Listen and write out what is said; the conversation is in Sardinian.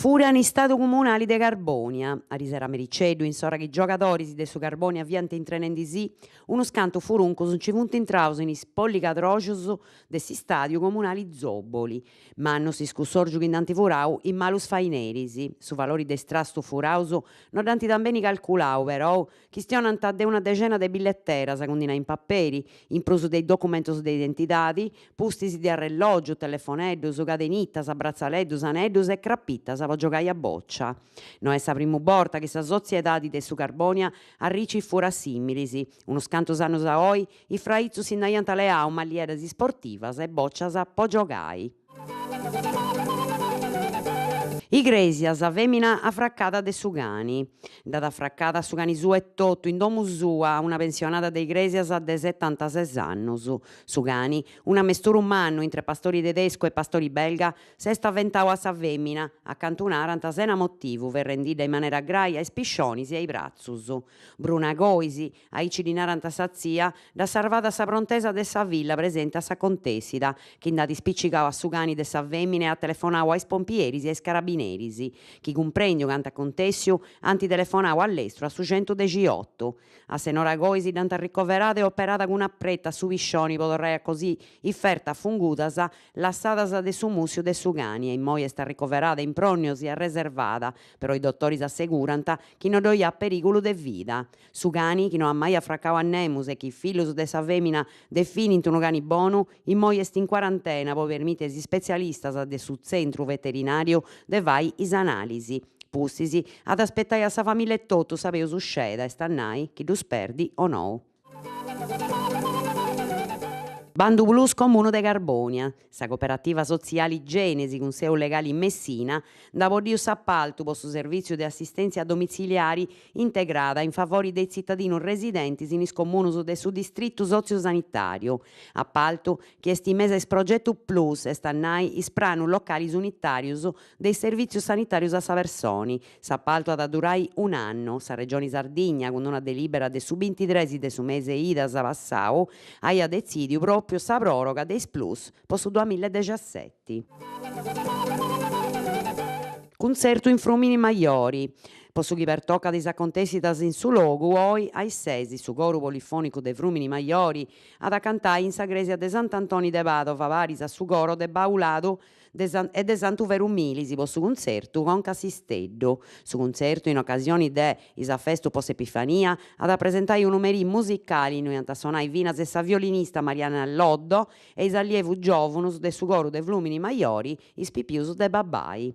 Fura in istadiu comunali de Carbònia. Arisero a mericeddu, in s'ora chi is giogadoris de su Carbònia fiant intrenendi·sì, unus cantu furuncus nci funt intraus in is spolligadroxus de s'istadiu comunali Zoboli. Mannu s'iscussòrgiu chi nd'ant furau is malus faineris. Su valori de is trastus furaus no dd'ant tambeni calculau, perou Chistionant de una dexena de billeteras cun dinai in paperi, in prus de is documentus de identidadi, pustis de arrellògiu, telefoneddus, cadenitas, bratzaleddus, aneddus e crapitas po giogai a bòcia. No est sa primu borta chi sa sotziedadi de su Carbònia arricit furas sìmilis. Unus cantus annus a oi, is fraitzus si nd'aiant leau mallieras isportivas e bòcias po giogai. Igrèsias, fèmina afracada de su cani. Dd'at afracada su cani suu etotu in domu sua una pensionada de Igrèsias de setantases annus. Su cani, un'amesturu mannu intre pastori tedescu e pastori belga, s'est aventau a sa fèmina, a cantu narant sena motivu, ferrendidda in manera grai a is piscionis e a is bratzus. Bruna Cois, aici ddi narant a sa tzia, dd'at sarvada sa prontesa de sa filla presenti a s'acontèssida, chi nd'at ispicigau a su cani de sa fèmina e at telefonau a is pompieris e a is carabineris, chi cumprèndiu cantu acontèssiu ant telefonau a lestru a su centudexiotu. A sennora Cois dd'ant ricoverada e operada cun apreta a su piscioni po torrai a così is fertas fungudas lassadas de su mùssiu de su cani e immoi est arricoverada in prònniosi arreservada, però is dotoris assegurant chi no ddoi at perìgulu de vida. Su cani, chi no at mai afracau a nemus e chi is fillus de sa fèmina definint unu cani bonu, immoi est in cuarantena po permiti a is ispetzialistas de su tzentru veterinàriu de fai is anàlisi. Pustis, at a aspetai a sa famìllia etotu sa peus sceda, est a nai chi ddus perdi o nou. Bandu Plus Comunu de Carbònia. Sa cooperativa sotziali Genesi cun seu legali in Messina nd'at boddiu s'apaltu po su servìtziu de assistèntzia domitziliari integrada in favori de is tzitadinus residentis in is comunus de su distritu sotziu-sanitàriu, apaltu chi est in mesu a is progetus Plus, est a nai is pranus localis unitàrius de is servìtzius sanitàrius a sa personi. S'apaltu at a durai un'annu. Sa Regioni Sardigna, cun una delìbera de su bintitres de su mesi 'e idas passau, aiat detzìdiu pròpiu sa pròroga de is Plus po su duamilla e dexaseti. Cuntzertu in Frùmini Majori. Po su chi pertocat is acontèssidas in su logu, oi a is ses su Coru Polifònicu de Frùmini Majori at a cantai in sa crèsia de Sant'Antoni de Padova paris a su Coro de Bauladu e de Santu Veru Milis po su cuntzertu Conca a s'Isteddu. Su cuntzertu, in ocasioni de is afestus po s'Epifania, at a presentai unu merì musicali innui ant a sonai finas sa violinista Marianna Loddo e is allievus giòvunus de su Coru de Flùmini Majori, is pipius de Babbai.